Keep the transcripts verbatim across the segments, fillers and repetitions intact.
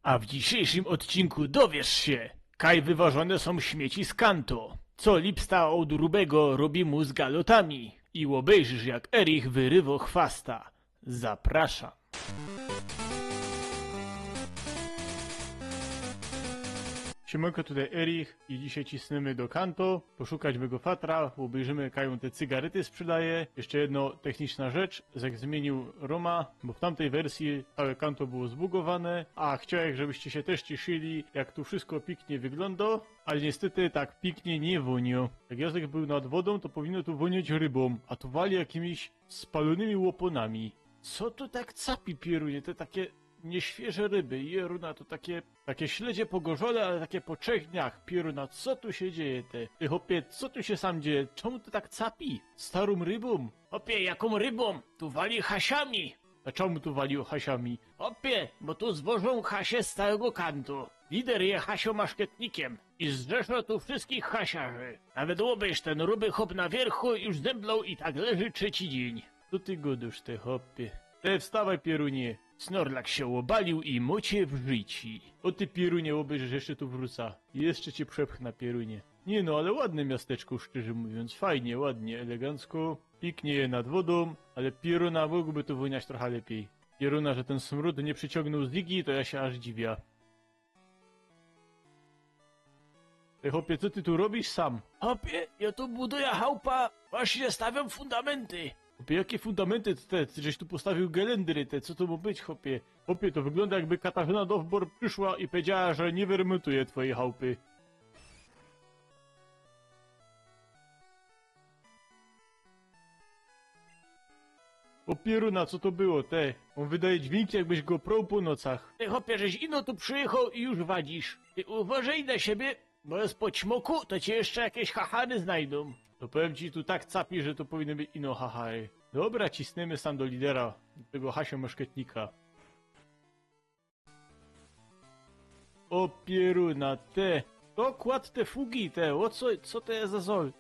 A w dzisiejszym odcinku dowiesz się, kaj wywożone są śmieci z Kanto, co lipsta od Rubego robi mu z galotami i obejrzysz, jak Erich wyrywo chwasta. Zapraszam. Siemanko, tutaj Erich i dzisiaj cisnymy do Kanto, poszukać mego fatra, obejrzymy, kaj ôn te cygarety sprzedaje. Jeszcze jedna techniczna rzecz, jak zmienił roma, bo w tamtej wersji całe Kanto było zbugowane, a chciałem, żebyście się też cieszyli, jak tu wszystko pięknie wygląda, ale niestety tak pięknie nie woniło. Jak Józek był nad wodą, to powinno tu wonić rybą, a tu wali jakimiś spalonymi łoponami. Co tu tak capi, pierunie? Te takie nieświeże ryby, jeruna, to takie, takie śledzie pogorzałe, ale takie po trzech dniach. Pieruna, co tu się dzieje, ty? Ty, chopie, co tu się sam dzieje? Czemu ty tak capi? Starą rybą? Chopie, jaką rybą? Tu wali hasiami! A czemu tu wali hasiami? Chopie, bo tu zwożą hasie z całego Kanto. Lider je hasiomaszketnikiem i zrzeszo tu wszystkich hasiarzy. Nawet łobejsz, ten ruby chop na wierchu, już zemdlał i tak leży trzeci dzień. Co ty gadasz, te chopie? Te, wstawaj, pierunie. Snorlak się obalił i mu cię w życi. O ty, pierunie, obejrzysz, jeszcze tu wrócę. Jeszcze cię przepchnę, pierunie. Nie no, ale ładne miasteczko, szczerze mówiąc. Fajnie, ładnie, elegancko. Pięknie je nad wodą, ale pieruna, mogłoby tu woniać trochę lepiej. Pieruna, że ten smród nie przyciągnął Ziggy, to ja się aż dziwię. Ej, chopie, co ty tu robisz sam? Chopie, ja tu buduję chałupa, właśnie stawiam fundamenty. Chopie, jakie fundamenty? Ty, ty żeś tu postawił gelendry, te, co to ma być, chopie? Chopie, to wygląda, jakby Katarzyna Dowbor przyszła i powiedziała, że nie wyremontuje twojej chałupy. O pieruna, co to było, te? On wydaje dźwięki, jakbyś go prął po nocach. Ty, chopie, żeś ino tu przyjechał i już wadzisz. Ty uważaj na siebie, bo jest po ćmoku, to cię jeszcze jakieś hachary znajdą. To powiem ci, tu tak capi, że to powinny być ino hachary. Dobra, cisnymy sam do lidera, do tego Hasio Muszkietnika. O pieruna, te. To kład te fugi, te. O co, co to jest za zol?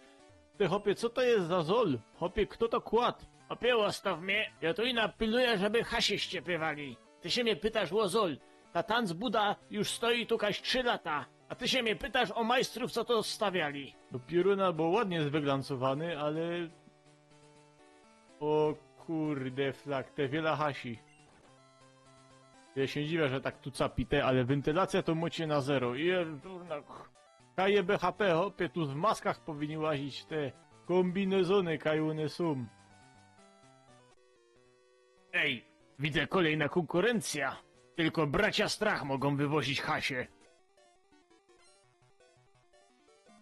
Te, chopie, co to jest za zol? Chopie, kto to kład? Chopie, ôstaw mie, ja tu ino pilnuję, żeby hasie ściepywali. Ty sie mie pytasz ô zol. Ta tanc buda już stoi tu kaś trzy lata. A ty sie mie pytasz ô majstrōw, co to stawiali. No pieruna, bo ładnie jest wyglancowany, ale... O kurde, flak, te wiela hasi. Ja się dziwię, że tak tu capi, te, ale wentylacja to macie na zero. Jezu, no. K J B H P, chopie, tu w maskach powinni łazić, te kombinezony, kaj ône sōm. Ej, widzę kolejna konkurencja. Tylko bracia Strach mogą wywozić hasie.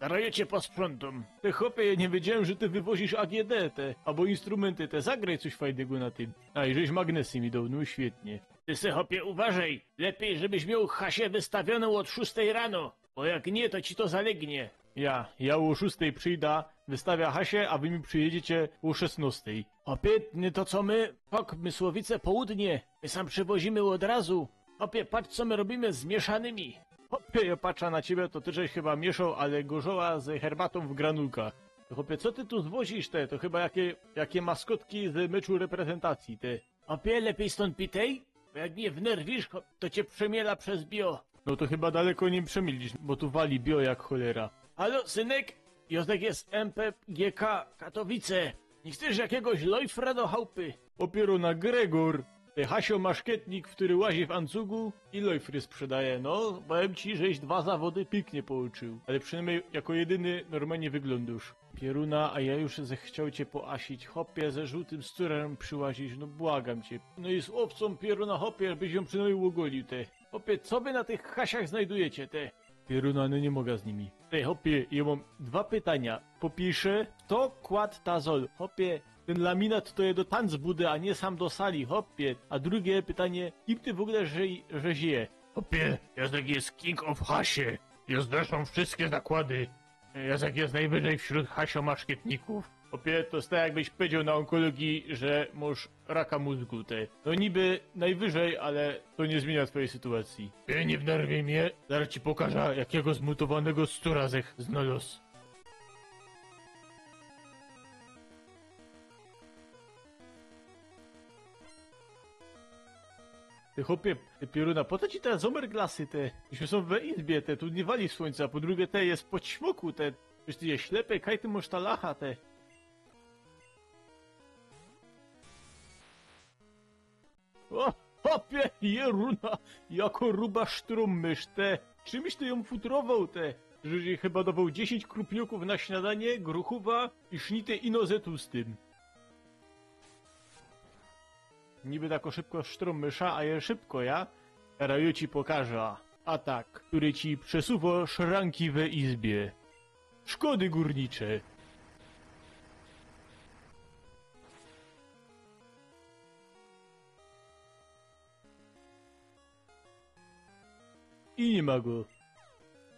Zaroz cię posprzątōm. Ty, chopie, ja nie wiedziałem, że ty wywozisz A G D te, albo instrumenty te. Zagraj coś fajnego na tym. A, i żeś magnesy mi dał, no świetnie. Ty se, chopie, uważaj. Lepiej, żebyś miał hasie wystawione od szóstej rano, bo jak nie, to ci to zalegnie. Ja, ja ô szóstej przyjda, wystawia hasie, a wy mi przyjedziecie ô szesnostej. Chopie, nie to co my, tak, Mysłowice Południe. My sam przywozimy od razu. Chopie, patrz, co my robimy z mieszanymi. Chopie, ja patrzę na ciebie, to ty żeś chyba mieszał, ale gorzoła z herbatą w granulkach. To, chopie, co ty tu zwozisz te? To chyba jakie, jakie maskotki z meczu reprezentacji, ty. Chopie, lepiej stąd pitej, bo jak mnie wnerwisz, chop-, to cię przemiela przez bio. No to chyba daleko nie przemielisz, bo tu wali bio jak cholera. Halo, synek? Józek jest M P G K Katowice. Nie chcesz jakiegoś lojfra do chałupy? Chopie, pieruna, Gregor. Ty, hasio maszkietnik, który łazi w ancugu i lojfry sprzedaje. No, powiem ci, żeś dwa zawody pięknie połączył. Ale przynajmniej jako jedyny normalnie wyglądasz. Pieruna, a ja już zechciał cię poasić. Chopie, ze żółtym sturem przyłazisz, no błagam cię. No i z owcą, pieruna, chopie, byś ją przynajmniej ôgolił, ty. Chopie, co wy na tych hasiach znajdujecie, ty? Pieruna, no nie mogę z nimi. Ty, chopie, ja mam dwa pytania. Po pierwsze, kto kład ta zol? Chopie, ten laminat to je do tanc budy, a nie sam do sali, chopie. A drugie pytanie, kim ty w ogóle ży-, żeś je? Chopie, Józek jest king of hasie. Jozeszōm wszystkie zakłady. Józek jest najwyżej wśród hasiomaszkietników. Chopie, to jest tak, jakbyś powiedział na onkologii, że masz raka mózgu, ty. No niby najwyżej, ale to nie zmienia twojej sytuacji. Ty, nie wnerwiej mnie. Zaraz ci pokażę, jakiego zmutowanego stura żech znalazł. Ty chopie, ty pioruna, po co ci te zomerglasy, te? Myśmy sōm we izbie, te, tu niy wali słōńca, a po drugie te je po ćmoku, te. Przecież ty je ślepy, kaj ty mosz ta lacha, te. O, chopie, pieruna, jako ruba sztrōm mysz, te. Czymś ty jōm futrowoł, te? Żeś jej chyba dowoł dziesiyńć krupniuków na śniadanie, gruchōwa i sznity ino ze tłustym. Niby tako szybko sztrōm mysza, a je szybko, ja? Terŏz jŏ ci pokażã. Atak, kery ci przesuwŏ szranki we izbie. Szkody gōrnicze. I niy ma go.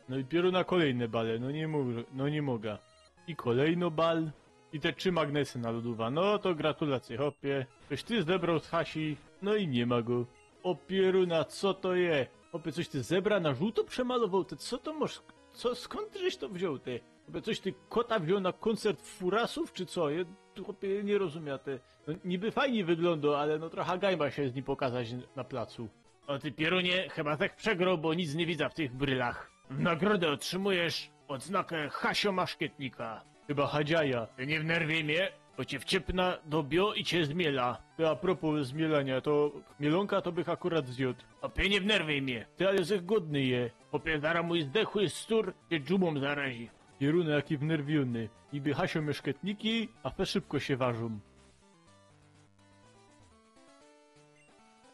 No i pieruna kolejne bale, no niy mōg-, no niy moga. I kolejno bal. I te trzi magnesy na lodōwa. No to gratulacje, chopie. Coś ty zebroł z hasi. No i niy ma go. O pieruna, co to je? Chopie, coś ty zebra na żōłto przemalowoł? Ty co to mosz? Co, skōnd ty żeś to wziōn, ty? Chopie, coś ty kota wziōn na kōncert furasōw, czy co? Je, tu, chopie, niy rozumia, ty. No, niby fajnie wyglōndo, ale no trocha gajma sie z nim pokazać na placu. O ty pierunie, chyba tak przegroł, bo nic niy widza w tych brylach. W nagrodę otrzymujesz odznakę Hasio Maszkietnika. Chyba Hadziaja. Ty niy wnerwiej mie, bo cie wciepna do bio i cie zmiela. Ty, a propos zmielania, to mielōnka to bych akurat zjodł. Chopie, niy wnerwiej mie. Ty, ale zech godny je. Chopie, zarŏz mōj zdechły stur cie dżumōm zarazi. Pieruna, jaki wnerwiōny. Niby Hasio Maszkietniki, a fe szybko sie warzōm.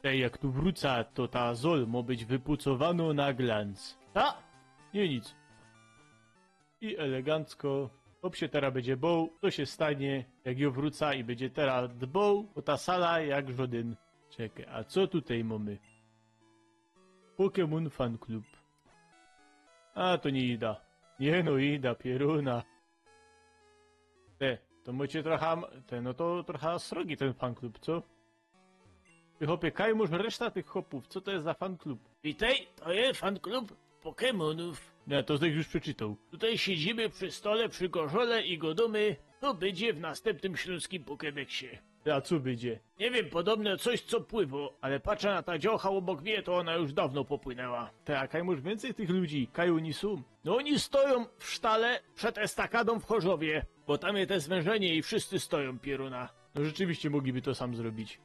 Tej, jak tu wrōca, to ta zol mo być wypucowanŏ na glanc. Ta? Niy, nic. I elegancko. Chop sie tera bydzie boł, co sie stanie, jak jŏ wrōca i bydzie tera dboł ô ta sala jak żŏdyn. Czekej, a co tutej mōmy? Pokémon Fan Club. A, to niy ida. Niy no, ida, pieruna. Te, to mōcie trocha, te, no to trocha srogi tyn fan klub, co? Ty chopie, kaj mōsz reszta tych chopōw, co to je za fan klub? Witej, to je fan klub Pokémonōw. Niy, to żech już przeczytoł. Tutej siedzimy przi stole, przi koszole i godōmy, co bydzie w nastympnym ślōnskim Pokédeksie. A co bydzie? Niy wiym, podobno coś, co pływŏ, ale patrza na ta dziołcha ôbok mie, to ôna już dŏwno popłynęła. Te, a kaj mōsz wiyncyj tych ludzi, kaj ôni sōm? No ôni stojōm w sztale przed estakadōm w Chorzowie, bo tam je te zwężenie i wszyscy stojōm, pieruna. No rzeczywiście mogliby to sam zrobić.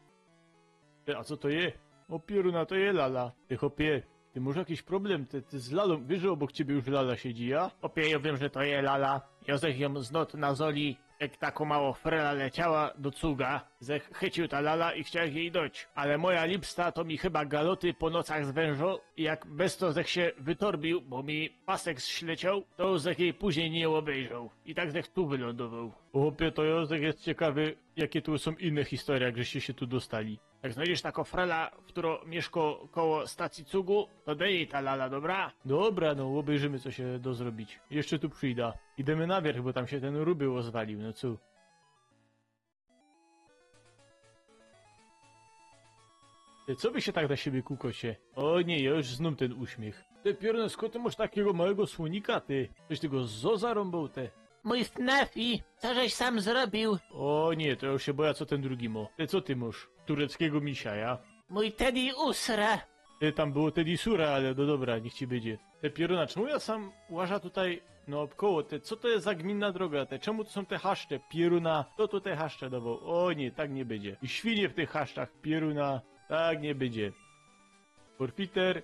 Ty, a co to je? O pieruna, to je lala. Ty chopie, ty mōsz jakiś problem, ty, ty z lalōm, wiysz, że ôbok ciebie już lala siedzi, ja? Chopie, jŏ wiym, że to je lala. Jŏ żech jōm znŏd na zoli, jak tako mało frela leciała do cuga, żech chyciōł ta lala i chciołech jij doć. Ale moja lipsta to mi chyba galoty po nocach zwężŏ i jak bez to żech sie wytorbiōł, bo mi pasek ślecioł, to żech jij późnij niy ôbejrzoł. I tak żech tu wylōndowoł. Chopie, to jŏ żech je ciekawy, jakie tu sōm inne historie, jak żeście sie tu dostali. Jak znojdziesz tako frela, ftura miyszko koło stacji cugu, to dej jej ta lala, dobra? Dobra, no, ôbejrzymy, co sie do zrobić. Jeszcze tu przijda. Idymy na wierch, bo tam sie tyn ruby ôzwaliōł, no co? Ty, co wy sie tak na siebie kukocie? O niy, jŏ już znōm tyn uśmiych. Ty, pieruna, skōnd ty mōsz takigo małego słōnika, ty? Coś ty go zo zarōmbōł, ty? Mōj Fnafi, co żeś sam zrobiōł? O niy, to jŏ już sie bojã, co tyn drugi mo. Ty, co ty mōsz? Tureckigo misia, ja? Mōj Teddy Usra. Ty, tam było Teddy Sura, ale no dobra, niych ci bydzie. Ty, pieruna, czymu jŏ sam łażã tutaj naôbkoło? Ty, co to je za gminna droga? Ty, czymu tu sōm te chaszcze, pieruna? Fto tu te chaszcze dŏwoł? O niy, tak niy bydzie. I świnie w tych chaszczach, pieruna. Tak niy bydzie. Forfiter.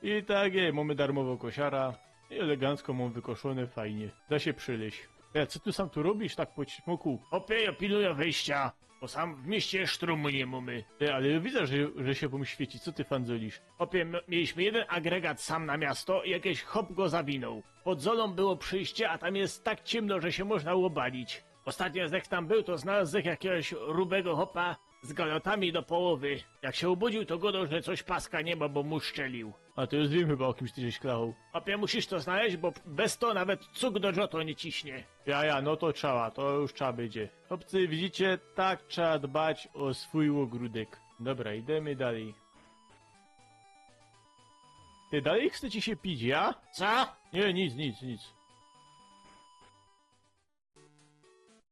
I tak je, mōmy darmowŏ kosiara. I elegancko mōm wykoszōne, fajnie. Da sie przilyź. Ty, a co ty sam tu robisz tak po ćmoku? Chopie, jŏ pilnujã wyjścia, bo sam w mieście sztrōmu niy mōmy. Ty, ale jŏ widzã, że, że sie wōm świeci. Co ty fandzolisz? Chopie, m-, mieliśmy jedyn agregat sam na miasto i jakiś chop go zawinōł. Pod zolōm było przejście, a tam je tak ciymno, że sie można ôbalić. Ôstatnio żech tam bōł, to znalŏzł żech jakigoś rubego chopa z galotami do połowy. Jak sie ôbudziōł, to gŏdoł, że coś paska niy ma, bo mu szczeliōł. A to już wiym chyba, ô kims ty żeś klachōł. Chopie, musisz to znojś, bo bez to nawet cug do Johto niy ciśnie. Ja, ja, no to trzeba, to już trzeba bydzie. Chopcy, widzicie, tak trzeba dbać ô swōj ôgrōdek. Dobra, idymy dalij. Ty, dalij chcecie sie pić, ja? Co? Niy, nic, nic, nic.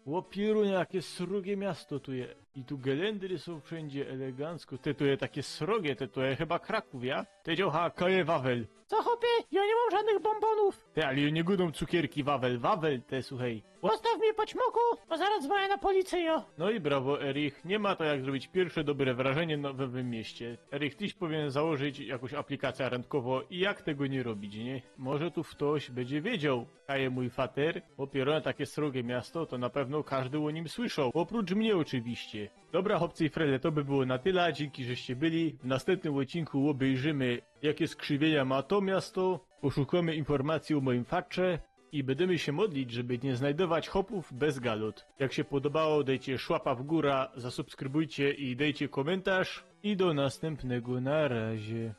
Ô pierunie, jakie srogie miasto tu je. I tu gelendry sōm wszyndzie elegancko. Ty, tu je takie srogie, ty, tu je chyba Krakōw, ja? Ty, dziołcha, kaje Wawel. Co, chopie? Jŏ niy mōm żodnych bōmbōnōw. Ty, ale jŏ niy gŏdōm cukierki Wawel, Wawel, ty, suchej. Postaw mie po ćmoku, bo zarŏz dzwōniã na policyjõ. No i brawo, Erich. Niy ma to jak zrobić piyrwsze dobre wrażynie na nowym mieście. Erich, tyś powinien założyć jakŏś aplikacyjõ randkowõ i jak tego niy robić, niy? Może tu ftoś bydzie wiedzioł. Kaje mōj fater, bo Pierōn takie srogie miasto, to na pewno kŏżdy ô nim słyszoł. Ôprōcz mie ôczywiście. Dobra, chopcy i frele, to by było na tela. Dziynki, żeście byli. W nastympnym ôdcinku ôbejrzymy, jakie skrzywienia ma to miasto. Poszukōmy informacyji ô mojim fatrze. I bydymy sie modlić, żeby niy znajdować chopōw bez galot. Jak sie podobało, dejcie szłapa w gōra, zasubskrybujcie i dejcie kōmyntarz. I do nastympnego, na razie.